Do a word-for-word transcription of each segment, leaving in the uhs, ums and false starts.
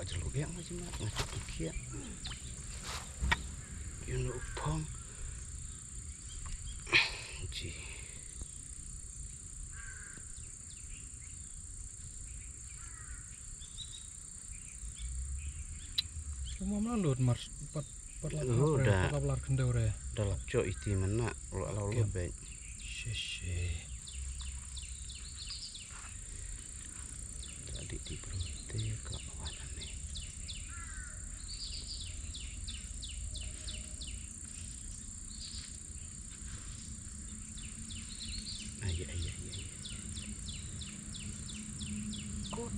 Te lu ïa ma jima nga tu kia. Ïa no phong. Ji. Kumno lut mar pat pat lap hap re, pat lap lar khyndew re. Da lap cho iti mana lo lo lo bet. Shi shi. Tadi ti prum te ka wan ne. Ai ai ai ai. Kut.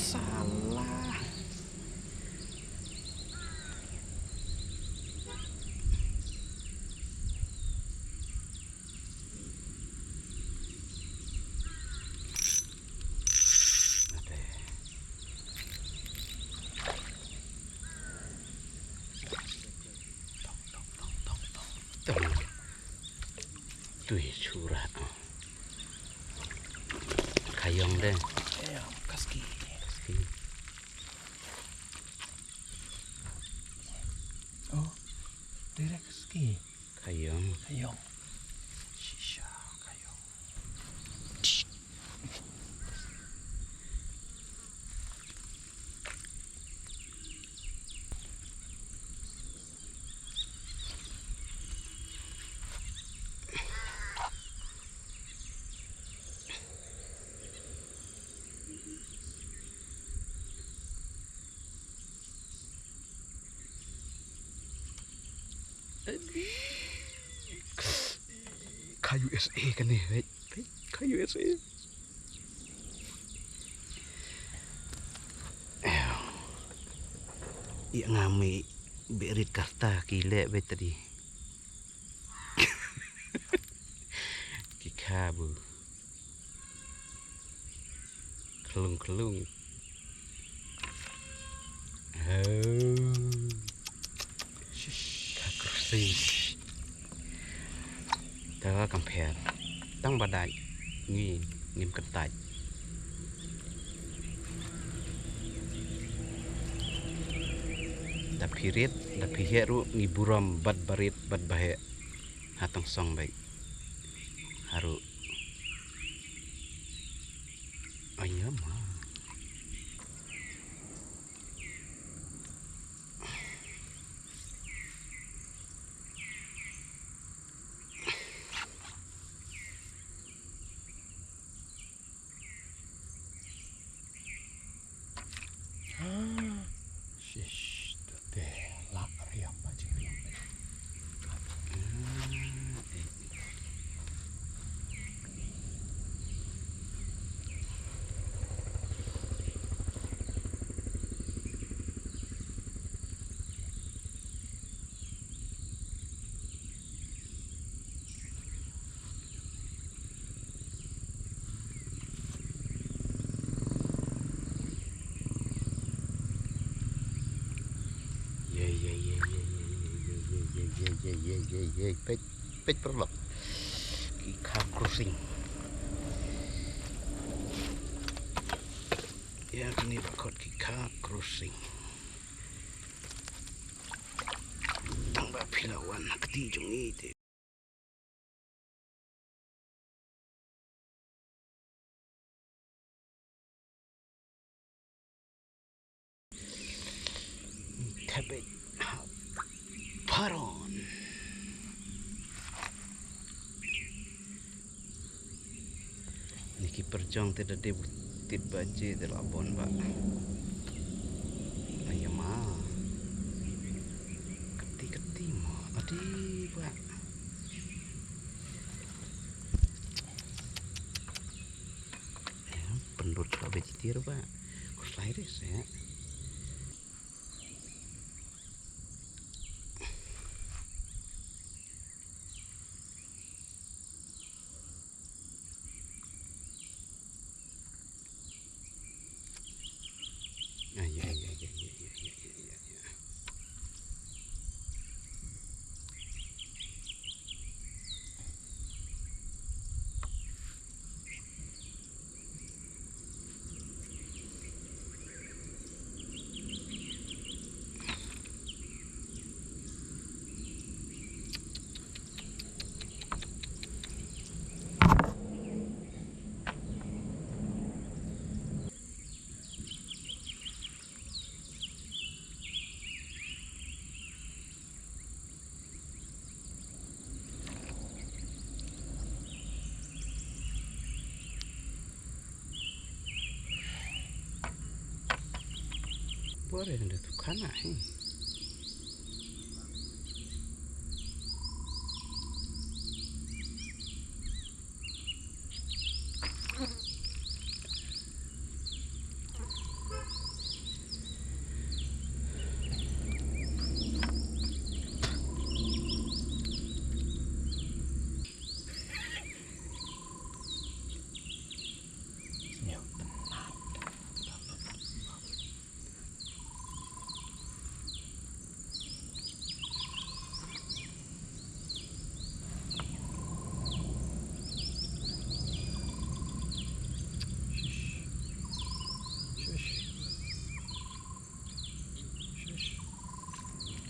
Salah. Tui chura. Khayong de. Khayong, kaski. Kaski. Oh, direct kaski. Khayong. Khayong. Shisha khayong. Ka U S A kane, hei, hei, ka U S A. Ïa nga mei berit karta ki leh bet tadi. Ki khabu. Khlung khlung. Oh. Shish. Ka krusi. Te kam pher. Tang ba dait ngi ngim kyntait. Da phi rit, da phi heh ruh ngi burom bad ba rit bad ba heh. Ha tong song beit. Haru. Ayama. Shish, tu te la riam ba jing riam. Ye, ye, ye, ye, peit, peit paralok. Ki kha crossing. Ïa kane ba khot ki kha crossing. Tang ba phi la wan ha kti jong ngi te. Thabit ha Paron. Ni ki pyrjong te da dei bu tit ba je te la bon ba. Ayama. Kati kati mo. Ati ba. Pynlut shuwa ba jitir ba. Khuslai re se. Ore nda tukana hi.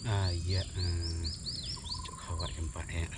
Ah, ïa, eh, cok khawa jempa, eh.